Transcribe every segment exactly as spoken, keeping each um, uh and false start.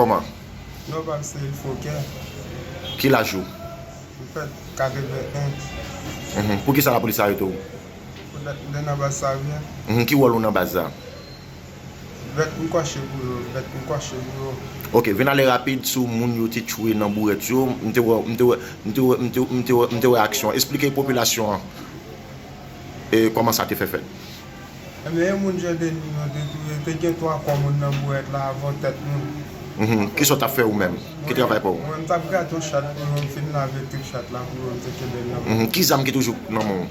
Kòman? Non, pa m se Fokè. Ki laj ou? M fèt katreven en. Mhm. Poukisa lapolis arete w? Poutèt m te nan baz Savyen. Mhm. Ki wòl ou nan baz la? Bèt m kòche pou yo, bèt m kòche pou yo. Ok, vin ale rapid sou moun yo te tchwe nan bourèt yo. M te wè, m te wè, m te wè, m te, m te wè, m te wè aksyon. Esplike popilasyon an, e, kòman sa te fè fèt. Ebyen, e moun Jandeni yo te touye, te gen twa kò moun nan bourèt la avè yon tèt moun. Mhm. Kisa w t ap fè ou menm? Ki travay pa w? Mwen, m t ap grate yon chat pou yo, m fin lave trip chat la pou yo, m te kenbe l nan men. Mhm. Ki zam ki toujou nan men w?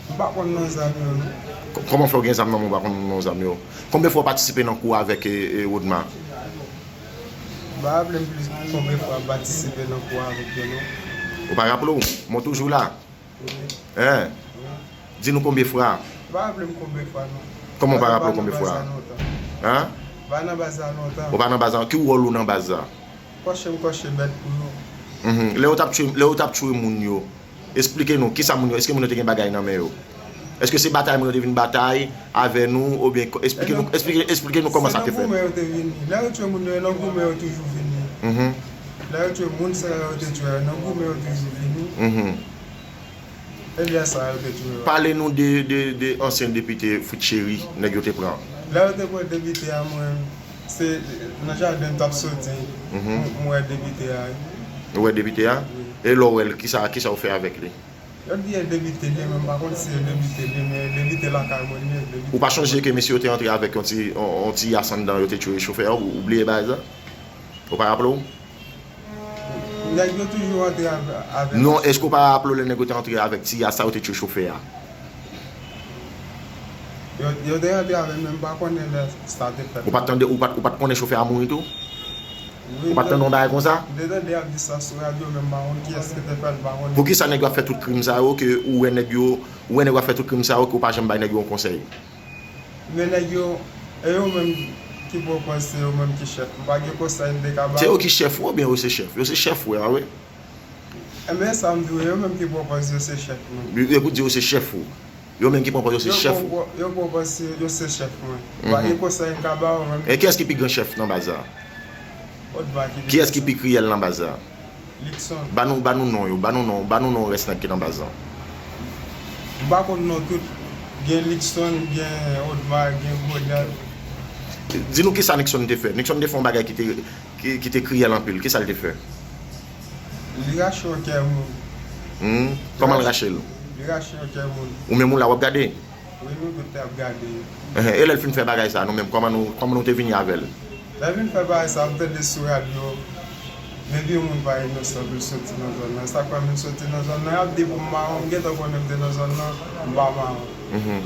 M pa konn non zam yo, non. K-, kòman fè w gen zam nan men w, w pa konn non zam yo? Konbyen fwa w patisipe nan kou avèk, e, e, Rodma? M pa raple m plis konbyen fwa m patisipe nan kou avèk yo, non. Ou pa raple w? Mwen toujou la. Wi. Hein? Wi. Di nou konbyen fwa? M pa raple m konbyen fwa, non. Kòman w pa raple w konbyen fwa? Hein? M pa nan baz la lontan. Ou pa nan baz la, ki wòl ou nan baz la? Kòche m kòche bèt pou yo. Mhm. Lè yo t ap tchwe, lè yo t ap tchwe moun yo, esplike nou, kisa moun yo, èske moun yo te gen bagay nan men yo? Èske se batay moun yo te vin batay avè nou, oubyen ko-, esplike nou, esplike, esplike nou kòman sa te fèt? Se nan goumen yo te vini. Lè yo tchwe moun yo, e nan goumen yo toujou vini. Mhm. Lè yo tchwe moun sa yo te tchwe, e nan goumen yo toujou vini. Mhm. E lè sa yo te tchwe yo. Pale nou de, de, de ansyen depite Fritz Chéry, nèg yo te pran. Lè yo te pran depite a, mwen, se nan jaden m t ap soti, mhm, m, m wè depite a. Ou wè depite a? Wi. E lè w wè l, kisa, kisa w fè avèk li? Yo di e depite li ye, men m pa konn si e depite li ye, men depite lakay mwen li ye, depite. Ou pa chonje ke mesye yo te antre avèk yon ti, yon, yon ti yas anndan, yo te tchwe chofè a, ou, ou bliye bagay sa? Ou pa raple w? Nèg yo toujou antre avè, avè. Non, èske w pa raple w lè nèg yo te antre avèk ti yas sa, yo te tchwe chofè a? Yo, yo te antre avè l, men m pa konnen lè sa te fèt. Ou pa t tande, ou pa t, ou pa t konnen chofè a mouri tou? Wi, ou pa t tande yon bagay konsa? M te tande y ap di sa sou radyo, men m pa konn kiyès ki te fè l, m pa konnen. Poukisa nèg yo ap fè tout krim sa yo, ke ou wè nèg yo, ou wè nèg yo ap fè tout krim sa yo, ke w pa janm bay nèg yo yon konsèy? Men nèg yo, e yo menm ki pran pòz, se yo menm ki chèf. M pa gen konsèy m te ka ba yo. Se yo ki chèf ou, oubyen yo se chèf? Yo se chèf ou, a wi. Ebyen, sa m di w, yo menm ki pran pòz yo se chèf mwen. Yo, yo pou di yo se chèf ou. Yo menm ki pran pòz yo se chèf ou. Yo pran pò-, yo pran pòz se, yo se chèf mwen. M pa gen konsèy m ka ba yo menm. E kiyès ki pi gran chèf nan baz la? Odma ki pi gran chèf. Kiyès ki pi kriyèl nan baz la? Luckson. Ba nou, ba nou non yo, ba nou non, ba nou non rès nèg ki nan baz lan. M pa konn non tout. Gen Luckson, gen Odma, gen Goliath. Di nou kisa Luckson te fè. Luckson te fè yon bagay ki te, ki, ki te kriyèl anpil. Kisa l te fè? Li rache yon kè moun. Hmm? Kòman l rache l? Li rache yon kè moun. Ou menm ou la w ap gade? Wi, nou tout te ap gade. Ehe, e lè l fin fè bagay sa, nou menm, kòman nou, kòman nou te vini avè l? Lè l vin fè bagay sa, m tande sou radyo, depi yon moun pa inosan pou l soti nan zòn nan. Sa k fè m vin soti nan zòn nan, y ap di pou m mawon, m gentan konnen m te nan zòn nan, m pa mawon. Mhm.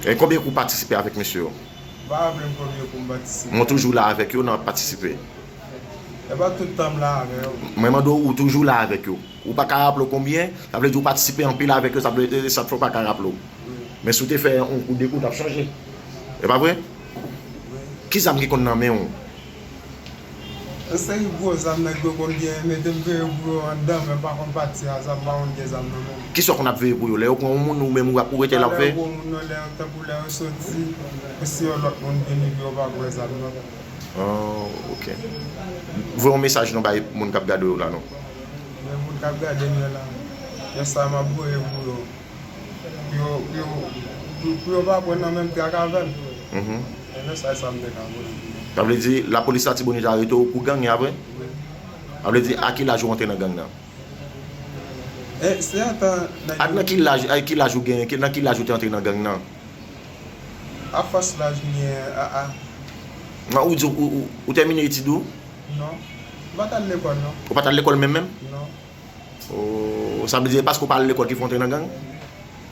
E konbyen kou w patisipe avèk mesye yo? M pa raple m konbyen kou m patisipe. Mwen toujou la avèk yo, n ap patisipe. E pa tout tan m la avè yo. Mwen mande w, ou toujou la avèk yo. Ou pa ka raple w konbyen, sa vle di ou patisipe anpil avèk yo, sa vle, e, sa k fè w pa ka raple w. Wi. Men si w te fè yon kou, de kou, w t ap chanje. E pa vre? Wi. Ki zam ki konn nan men w? Yon seri gwo zam nèg yo konn gen, mete m veye pou yo anndan, men m pa konn pati a, sa m pa konn gen zam nan men m. Kisa w konn ap veye pou yo? Lè yo pran yon moun, ou menm ou ap, ou rete la w ap veye? Lè yo pran moun nan, lè yo, tankou lè yo soti, pou si yon lòt moun vini, pou yo pa pran zam nan. Ah, ok. Voye yon mesaj non bay moun k ap gade w la non. Men moun k ap gade m yo la, mesaj sa m ap voye pou yo. Pou yo, pou yo, pou, pou yo pa pran nan menm trak avè m. Mhm. E mesaj sa m te ka voye pou yo. Sa vle di, lapolis Latibonit arete w pou gang, e apre? Wi. Sa vle di, a ki laj ou antre nan gang nan? E, se antan nèg yo. A nan ki laj, a ki laj ou genyen, ki, nan ki laj ou te antre nan gang nan? A fòs laj m genyen, a, a. Nan, ou di, ou, ou, ou tèmine etid ou? Non. M pa t al lekòl, non. Ou pa t al lekòl menm, menm? Non. Oh, sa vle di, e paske w pa al lekòl ki fè w antre nan gang?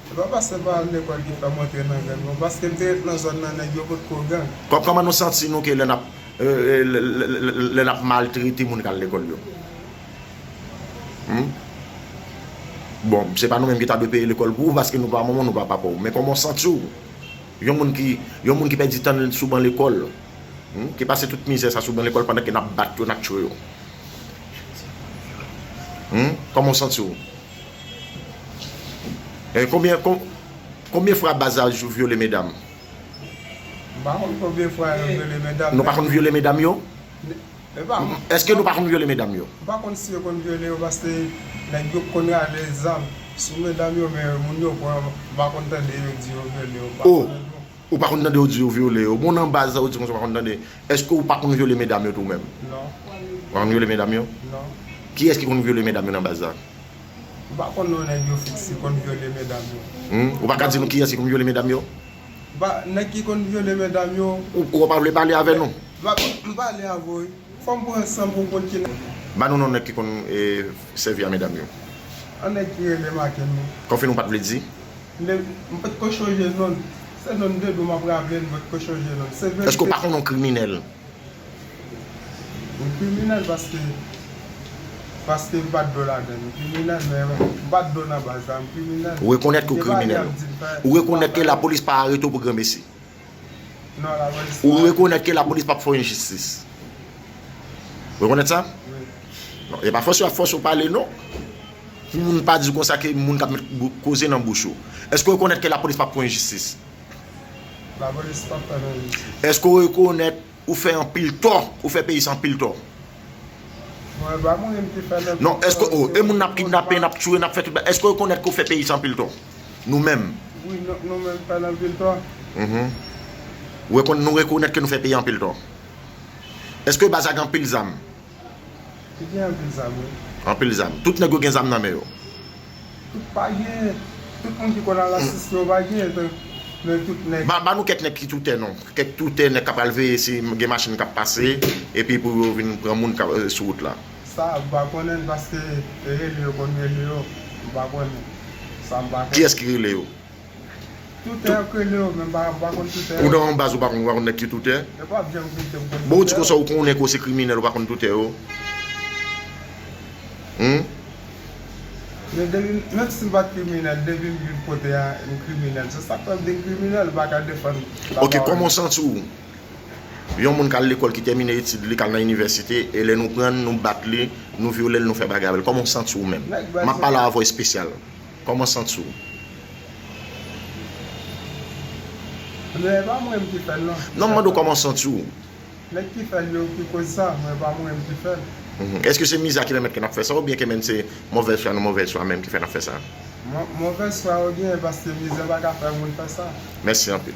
Se pa paske m pa al lekòl ki fè m antre nan gang, non. Paske m te ret nan zòn nan, nèg yo potko gang. Kò-, kòman nou santi nou ke lè n ap, e, e, lè, lè, lè, lè n ap maltrete moun k al lekòl yo? Hmm? Bon, se pa nou menm ki ta dwe peye lekòl pou ou, paske nou pa manman w, nou pa papa w. Men kòman w santi w? Yon moun ki, yon moun ki pèdi tan l sou ban lekòl, hmm, ki pase tout mizè sa sou ban lekòl pandan ke n ap bat yo, n ap tchwe yo. Hmm? Kòman w santi w? E konbyen, kon-, konbyen fwa baz la vyole medam? M pa konn konbyen fwa yo vyole medam. Nou pa konn vyole medam yo? Nè-, Èske nou pa konn vyole medam yo? M pa konn si yo konn vyole yo, paske nèg yo konn rale zam sou medam yo, men moun yo pran, m pa konn tande yo di yo vyole yo, m pa konnen tou. Ou pa konn tande yo di yo vyole yo? Bon, nan baz sa, ou di konsa ou pa konn tande. Èske ou pa konn vyole medam yo tou menm? Non. Ou pa konn vyole medam yo? Non. Kiyès ki konn vyole medam yo nan baz la? M pa konn non nèg yo fiks ki konn vyole medam yo. Hmm? Ou pa ka di nou kiyès ki konn vyole medam yo? Ba, nèg ki konn vyole medam yo. Ou, ou pa vle pale avè nou? M pa, m pale avè w, wi. Fò m pran san pou m konn ki nèg. Ba nou non nèg ki konn, e, sèvi a medam yo. An nèg ki rele Maken, wi. Konfime ou pa t vle di? M te, m pa t ko chonje non l. Se non de dou m ap raple, m pa t ko chonje non l. Se verite. Èske ou pa konn yon kriminèl? M kriminèl paske, paske m pa t dwe ladan l. M kriminèl, men m pa t dwe nan baz la. M kriminèl. Ou rekonèt ke w kriminèl. Ou rekonèt ke lapolis pa arete w pou granmesi. Non, lapolis pa. Ou rekonèt ke lapolis p ap fè w enjistis. Ou rekonèt sa? Wi. Non, e pa fòse y ap fòse w pale, non. Pou moun pa di w konsa ke moun k ap met bou-, koze nan bouch ou. Èske w rekonèt ke lapolis p ap fè w enjistis? Lapolis p ap fè m enjistis. Èske w rekonèt ou fè anpil tò, ou fè peyi sa anpil tò? Mwen, pa mwen menm ki fè l anpil tò. Non, èske, oh, e moun n ap kidnape, n ap tiye, n ap fè tout bagay, èske w rekonèt ke w fè peyi sa anpil tò? Nou menm. Wi, nou, nou menm fè l anpil tò. Mhm. Ou rekonn-, nou rekonèt ke nou fè peyi anpil tò. Èske baz la gen anpil zam? Li gen anpil zam, wi. Anpil zam. Tout nèg yo gen zam nan men yo? Tout pa gen. Tout moun ki konn al asiste yo pa gen, men tout nèg. Ba, ba nou kèk nèg ki toutè non. Kèk toutè nèg k ap al veye si gen machin k ap pase, epi pou yo vin pran moun k ap, eh, sou wout la. Sa, m pa konnen l paske rele yo konn rele yo. M pa konnen. Sa, m pa konnen. Kiyès ki rele yo? Toutè yo k rele yo, men m pa, m pa konn toutè yo. Ou nan yon baz ou pa konn, ou pa konn nèg ki toutè? Yo p ap janm kite m konn toutè yo. Bon, ou di konsa ou konnen ke w se kriminèl, ou pa konn toutè yo? Hmm? Men depi, menm si m pa t kriminèl, depi m vin kote a, m kriminèl. Se sa k fè m di m kriminèl, m pa ka defann. Ok, kòman w santi w? Yon moun k al lekòl, ki tèmine etid li, k al nan inivèsite, e lè nou pran l, nou bat li, nou vyole l, nou fè bagay avè l. Kòman w santi w menm? M ap pale a vwa espesyal. Kòman w santi w? Men e pa mwen menm ki fè l, non. Non, m mande w kòman w santi w. Nèg ki fè l yo ki koz sa, men e pa mwen menm ki fè l. Mhm. Èske se mizè a ki pèmèt ke n ap fè sa, oubyen ke menm se movèz fwa nou, movèz fwa menm ki fè n ap fè sa? Mo-, movèz fwa yo gen, paske mizè pa ka fè moun fè sa. Mèsi anpil.